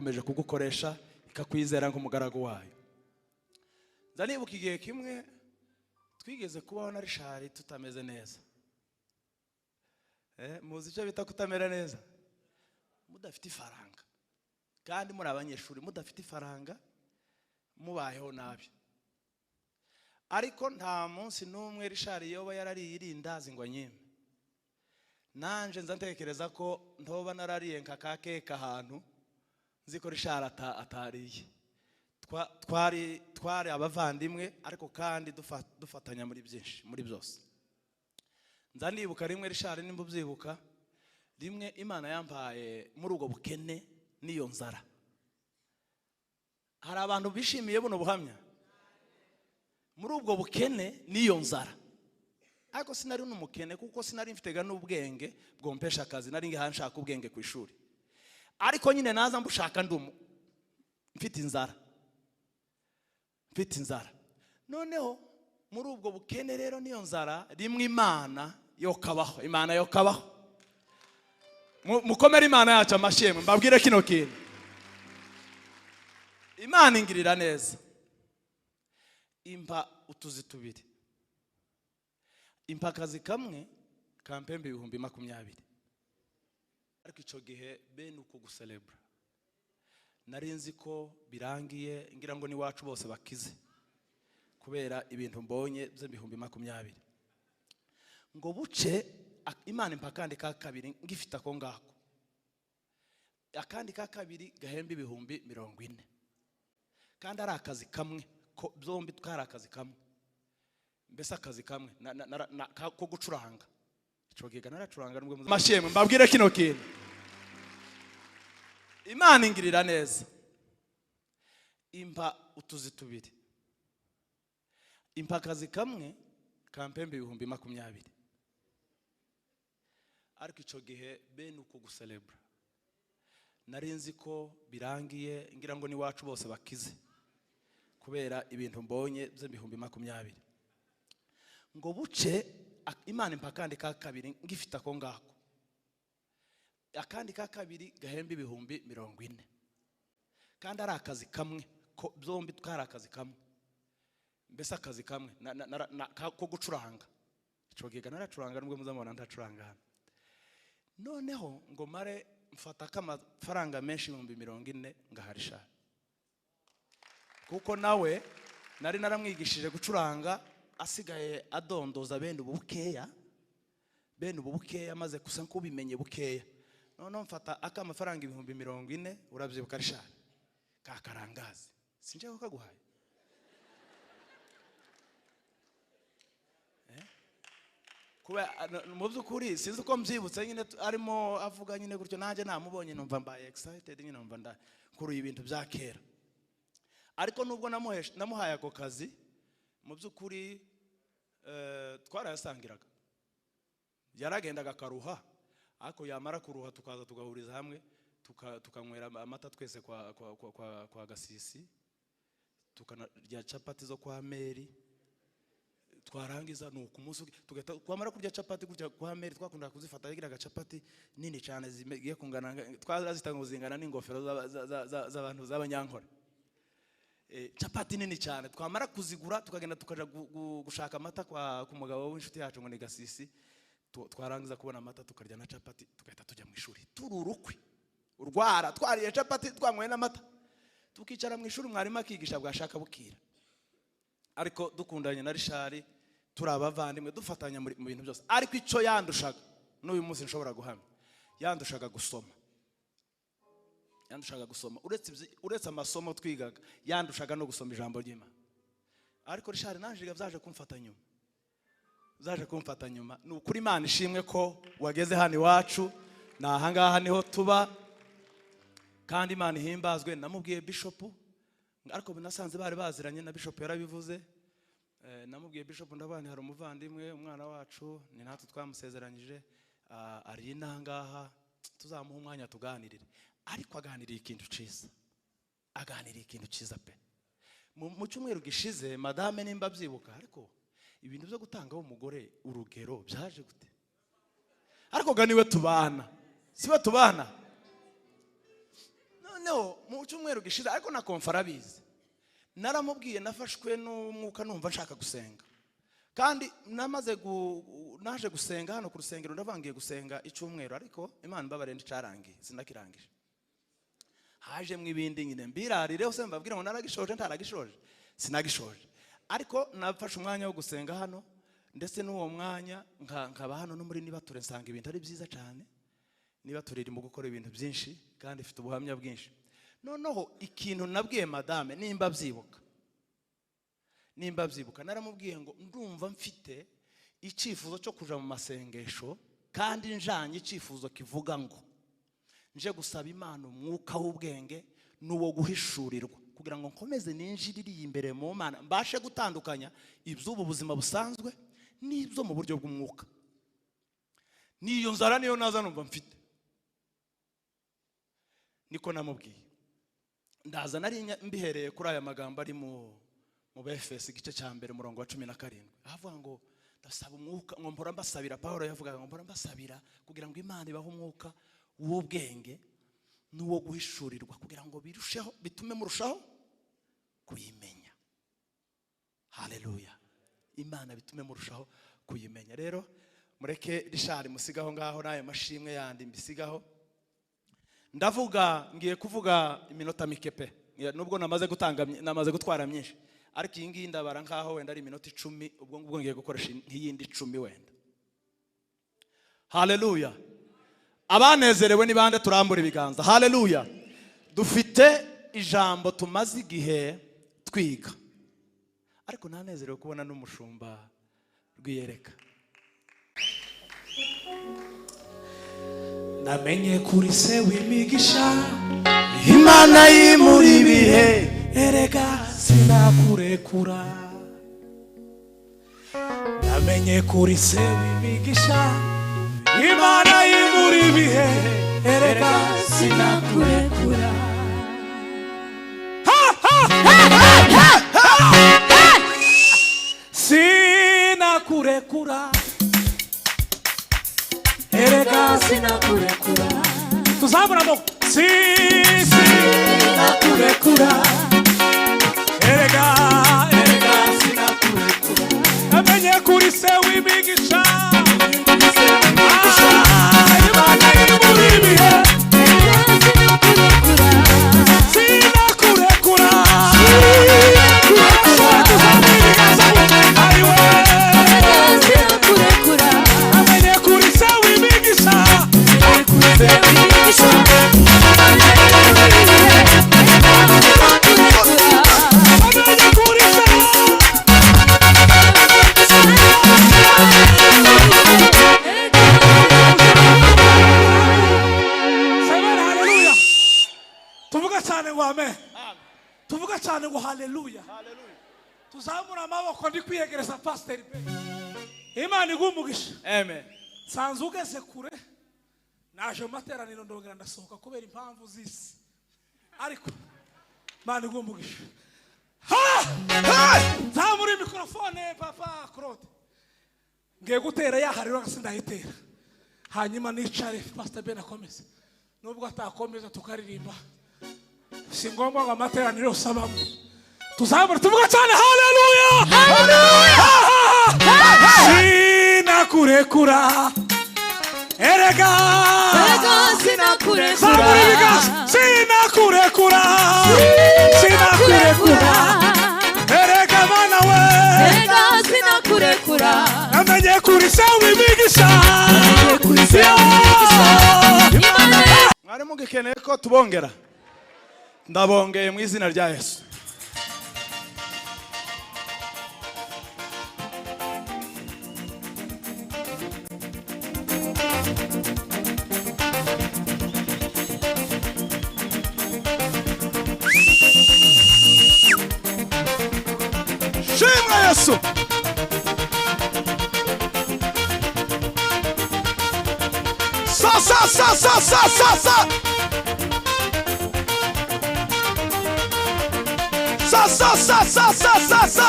Ikomeje kugukoresha, ikakwizera nk'umugaragu wayo. Nza nibuka igihe kimwe twigeze kubaho na Richard tutameze neza. Muzi icyo bita kutamera neza? Mudafite ifaranga, kandi muri abanyeshuri, mudafite ifaranga, mubayeho nabi. Ariko nta munsi n'umwe Richard yoba yarariye irindazi ngo anyime. Nanje nza ntekereza ko ntoba narariye nka ka keke ahantu nzi ko Richard atariye. Twari abavandimwe, ariko kandi dufatanya muri byinshi, muri byose. Nza nibuka rimwe, Richard, nimba ubyibuka, rimwe Imana yampaye muri ubwo bukene n'iyo nzara. Hari abantu bishimiye buno buhamya muri ubwo bukene n'iyo nzara. Ariko sinari n'umukene, kuko sinari mfitega n'ubwenge bwompesha akazi. Nari ngiye nshaka ubwenge ku ishuri, ariko nyine naza mbushaka ndumu mfite inzara, mfite inzara. Noneho muri ubwo bukene rero n'iyo nzara, rimwe Imana yokabaho, Imana yokabaho. Mukomere Imana yacu amashimwe. Mbabwire kino kintu: Imana ingirira neza, impa utuzi tubiri. Impa akazi kamwe kampemba 20,000. Ariko icyo gihe bene uko guselebura, nari nzi ko birangiye, ngira ngo n'iwacu bose bakize kubera ibintu mbonye by'ibihumbi 20. Ngo buce, Imana impa akandi ka kabiri. Ngifite ako ngako, akandi ka kabiri gahemba 40,000, kandi ari akazi kamwe ko byombi twari akazi kamwe, mbese akazi kamwe ko gucuranga. Ico gihe naracuranga nubwo mashemwe. Mbabwire kino kintu: Imana ingirira neza, impa utuzi tubiri. Impa akazi kamwe kampemba 20,000. Ariko icyo gihe bene uko guselebura, nari nzi ko birangiye, ngira ngo n'iwacu bose bakize kubera ibintu mbonye by'ibihumbi 20. Ngo buce, Imana impa akandi ka kabiri. Ngifite ako ngako, akandi ka kabiri gahemba 40,000, kandi ari akazi kamwe ko byombi twari akazi kamwe, mbese akazi kamwe ko gucuranga. Icyo gihe naracuranga nubwo muzamubona ndacuranga hano. Noneho ngo mare mfata k'amafaranga menshi, 40,000, ngaharisha, kuko nawe nari naramwigishije gucuranga, asigaye adondoza bene ubu bukeya, bene ubu bukeya, maze gusa nk'ubimenye bukeya. Noneho mfata ak'amafaranga 40,000. Urabyibuka, Richard, ka karangazi sinjye ko kaguhaye? Kuba mu by'ukuri sinzi uko mbyibutse nyine, arimo avuga nyine gutyo, nanjye namubonye numva mbaye excited nyine, numva ndakuruye ibintu bya kera. Ariko nubwo namuhaye ako kazi, mu by'ukuri twarayasangiraga. Yaragendaga akaruha, ariko yamara kuruha tukaza tugahuriza hamwe, tukanywera amata twese kwa Gasisi, tukanarya capati zo kwa Meri. Twarangiza, nuko umunsi tugahita twamara kurya capati gutya kwa Meri, twakundaga kuzifata, yagiraga capati nini cyane zigiye kungana, twarazita ngo zingana n'ingofero z'abantu z'abanyankore. Capati nini cyane. Twamara kuzigura tukagenda tukaja gushaka amata kwa ku mugabo w'inshuti yacu ngo ni Gasisi. Twarangiza kubona amata, tukarya na capati, tugahita tujya mu ishuri turi urukwi urwara, twariye capati, twanyweye n'amata, tukicara mu ishuri, mwarimu akigisha, bwashaka bukira. Ariko dukundanye na Richard, turi abavandimwe, dufatanya mu bintu byose. Ariko icyo yandushaga, n'uyu munsi nshobora guhamya, yandushaga gusoma, yandushaga gusoma. Uretse amasomo twigaga, yandushaga no gusoma ijambo ry'Imana. Ariko Richard naje byaje kumfata nyuma, zaje kumfata nyuma. Ni ukuri Imana ishimwe ko wageze hano iwacu, ni ahangaha niho tuba, kandi Imana ihimbazwe. Namubwiye bishop, ariko nasanze bari baziranye na bishop, yarabivuze. Namubwiye bishop, ndavuga nti hari umuvandimwe, umwana wacu, ni natwe twamusezeranyije, ari inahangaha, tuzamuha umwanya tuganirire. Ariko aganiriye ikintu cyiza, aganiriye ikintu cyiza pe. Mu cyumweru gishize, madame, nimba byibuka, ariko ibintu byo gutangaho umugore urugero byaje gute? Ariko ga niwe tubana, siwe tubana. Noneho Noneho mu cyumweru gishize, ariko na Komfa arabizi, naramubwiye, nafashwe n'umwuka numva nshaka gusenga, kandi namaze naje gusenga hano ku rusengero, ndavangiye gusenga icyumweru, ariko Imana imbabare nticarangiye, sinakirangije, hajemo ibindi nyine mbirarire hose, mbabwira ngo naragishoje, ntaragishoje, sinagishoje. Ariko nafashe umwanya wo gusenga hano, ndetse n'uwo mwanya nkaba hano no muri Nibature, nsanga ibintu ari byiza cyane. Nibature irimo gukora ibintu byinshi kandi ifite ubuhamya bwinshi. Noneho ikintu nabwiye madame, nimba byibuka, naramubwiye ngo ndumva mfite icyifuzo cyo kuja mu masengesho, kandi njanye icyifuzo kivuga ngo nje gusaba Imana umwuka w'ubwenge n'uwo guhishurirwa, kugira ngo nkomeze ninjiririye imbere mu Mana, mbashe gutandukanya iby'ubu buzima busanzwe n'ibyo mu buryo bw'umwuka. N'iyo nzara niyo naza numva mfite, niko namubwiye. Ndaza nari mbihereye kuri aya magambo ari mu Befesi, igice cya mbere, umurongo wa 17, ahavuga ngo ndasaba umwuka, ngo mpora mbasabira. Paul yavugaga ngo mpora mbasabira kugira ngo Imana ibahe umwuka w'ubwenge n'uwo guhishurirwa, kugira ngo birusheho, bitume murushaho kuyimenya. Haleluya! Imana bitume murushaho kuyimenya. Rero mureke Richard musigaho ngaho, n'ayo mashimwe yandi mbisigaho. Ndavuga, ngiye kuvuga iminota mike pe. Nubwo namaze gutanga, namaze gutwara myinshi, ariko iyi ngiyi ndabara nkaho wenda ari iminota 10. Ubwo ngubwo ngiye gukoresha nk'iyindi 10 wenda. Haleluya! Abanezerewe ni bande? Turambura ibiganza. Haleluya! Dufite ijambo tumaze igihe twiga, ariko nanezerewe kubona n'umushumba Rwiyereka. Namenye kuri se w'imigisha. Imana y'imuri ibihe. Erega sinakurekura. Namenye kuri se w'imigisha, Imana y'imuri ibihe, erega sinakurekura. Ha, ha! Sinakurekura, erega Sinakurekura. Tuzamura amaboko. Si sinakurekura, erega, erega sinakurekura. Namenye kuri se w'imigisha. Ah, Imana y'imuri ibihe. Sinakurekura. Tuzamura ibiganza. Ayiwe. Sinakurekura. Namenye kuri se w'imigisha. Namenye kuri se. Sebera haleluya. Tuvuga cyane ngo amen. Tuvuga cyane ngo haleluya. Tuzamura amaboko. Ndi kwiyegereza pasiteri pe. Imana iguhe umugisha. Amen. Nsanze ugeze kure. Naje mu materaniro, ndongera ndasohoka kubera impamvu z'isi, ariko Imana iguhe umugisha. Ha! Zamura mikorofone, papa Claude. Ngiye gutera yaharira, sindayitera, hanyuma nicare, pastor Ben akomeze. Nubwo atakomeza, tukaririmba. Si ngombwa ngo amateraniro yose abamo. Tuzamura, tuvuga cyane haleluya. Sinakurekura, erega. Erega sinakurekura. Zamura ibiganza. Sinakurekura, sinakurekura, erega bana we. Erega sinakurekura. Namenye kuri se w'imigisha. Kuri se w'imigisha. Imana. Mwari mugikeneye ko tubongera, ndabongeye mu izina rya Yesu. Shimwa Yesu. Sa sa sa sa sa sa sa sa sa sa sa sa sa sa.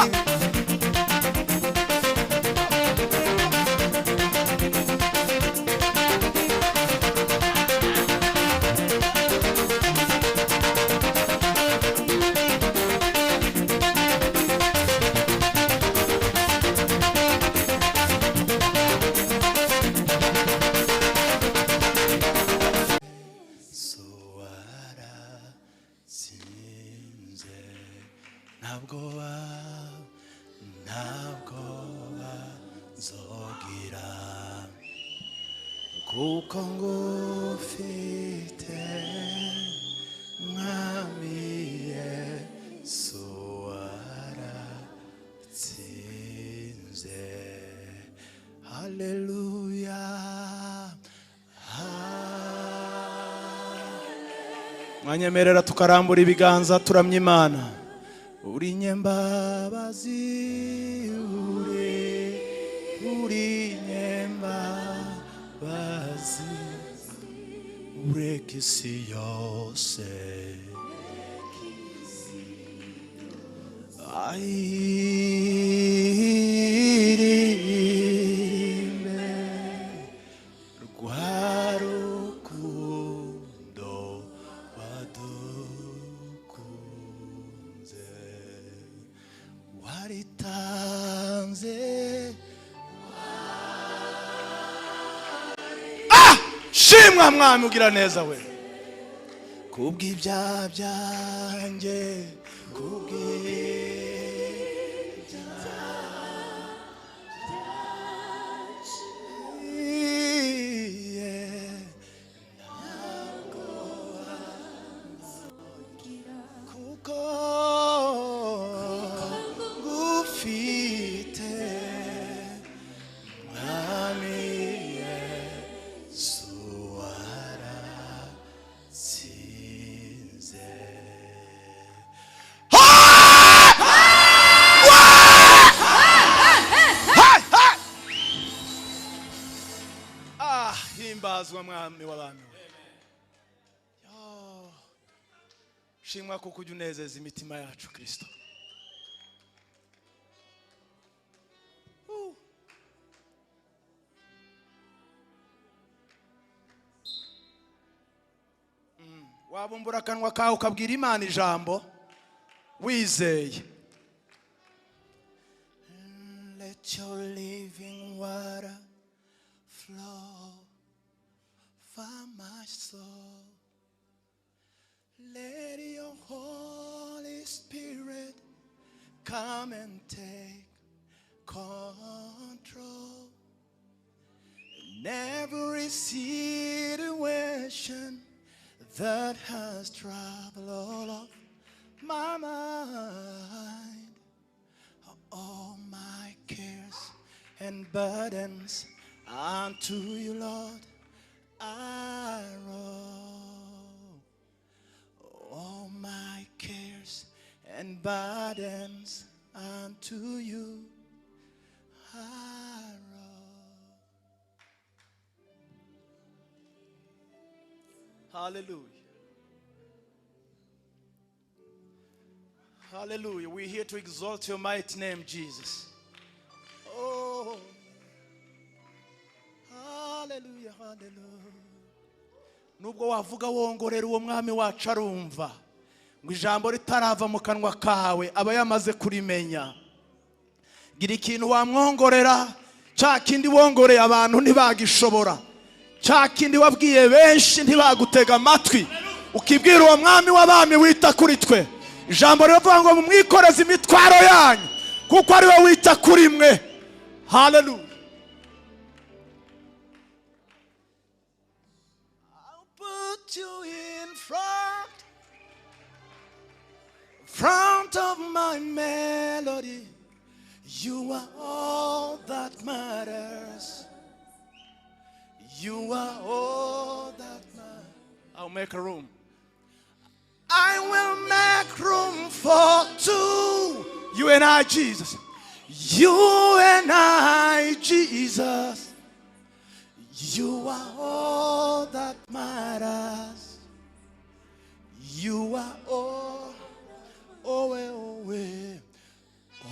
Ntabwoba, ntabwoba nzogira, kuko ngufite Mwami Yesu waratsinze. Haleluya. Mwanyemerera tukarambura ibiganza turamya Imana. Uri nyembabazi, uri nyembabazi, ureka isi yose ayiririmbe rwa rukundo wadukunze, waritanze. Ah! Shimwa Mwami ugira neza we, kubw'ibyaha byanjye, kubw'ibyaha byanjye, ntabwo kuko ngufite Mwami Yesu waratsinze. Ah, himbazwa Mwami w'abami we. Yo. Shimwa kuko ujya unezeza imitima yacu Kristo. Wabumbura akanwa kawe ukabwira Imana ijambo wizeye. Let your living water flow for my soul. Let your Holy Spirit come and take control. In every situation that has troubled all of my mind, all my cares and burdens unto you, Lord, I roll. All my cares and burdens unto you I roll. Hallelujah. Hallelujah. We're here to exalt your mighty name, Jesus. Oh, hallelujah, hallelujah. Nubwo wavuga wongorera, uwo Mwami wacu arumva. Ngo ijambo ritarava mu kanwa kawe aba yamaze kurimenya. Gira ikintu wamwongorera, cya kindi wongoreye abantu ntibagishobora, cya kindi wabwiye benshi ntibagutega amatwi, ukibwira uwo Mwami w'abami wita kuri twe. Ijambo riravuga ngo mumwikoreze imitwaro yanyu kuko ari we wita kuri mwe. Haleluya. I'll put you in front of my melody. You are all that matters. You are all that matters. I'll make a room. I will make room for two. You and I, Jesus. You and I, Jesus. You are all that matters. You are all, oh, eh, oh, eh.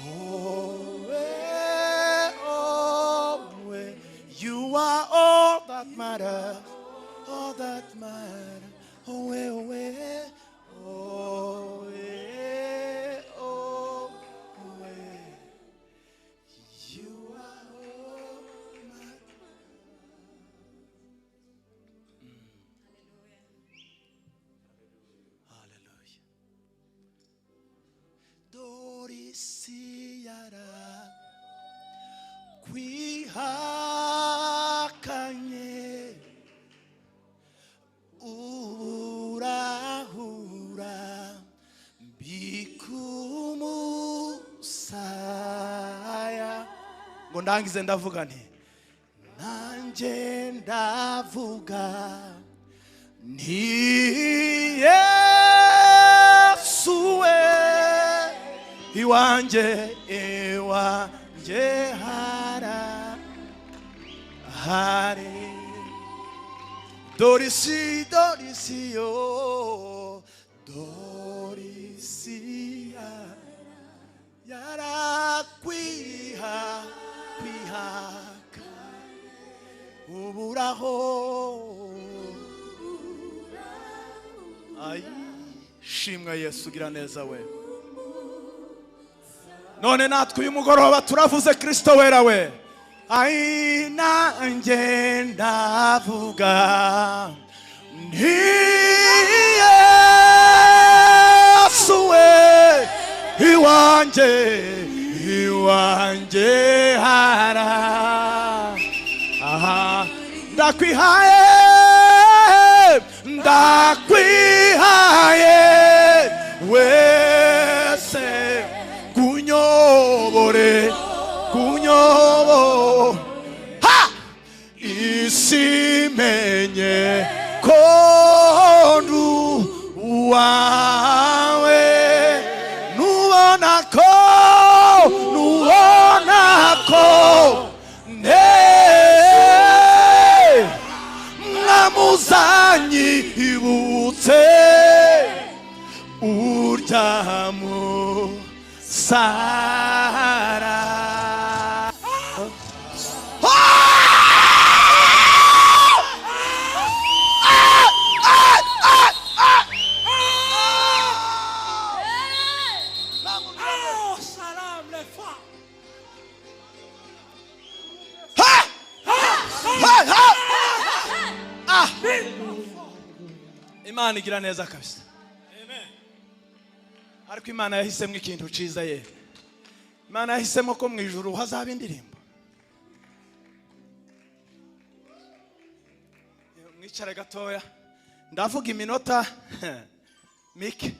Oh, eh, oh, eh. You are all that matters. All that matters. Oh, eh, oh, eh. Oh, eh, oh, eh. You are all my. Hallelujah. Isi yarakwihakanye, uburahura mbikumusaya. Ngo ndangize ndavuga nti nanjye ndavuga nti Yesu we, iwanjye iwanjye hara hari dorisi dorisi yo dorisi yarakwiha kwihaka uburaho. Ay, shimwa Yesu, gira neza we. None natwe uyu mugoroba turavuze Kristo wera we. Ay, nanjye ndavuga nti Yesu we, iwanjye iwanjye hara aha, ndakwihaye ndakwihaye wese, kunyobore kunyobo ha isi menye ko ndu wawe, nubona ko nubona ko ne mwamuzanyibutse urya musara. Oh, salam les femmes. Ha! Ha! Ha! Ah! Imana igira neza kabisa. Ariko Imana yahisemo ikintu cyiza ye. Imana yahisemo ko mu ijuru hazaba indirimbo. Mwicare gatoya, ndavuga iminota mike.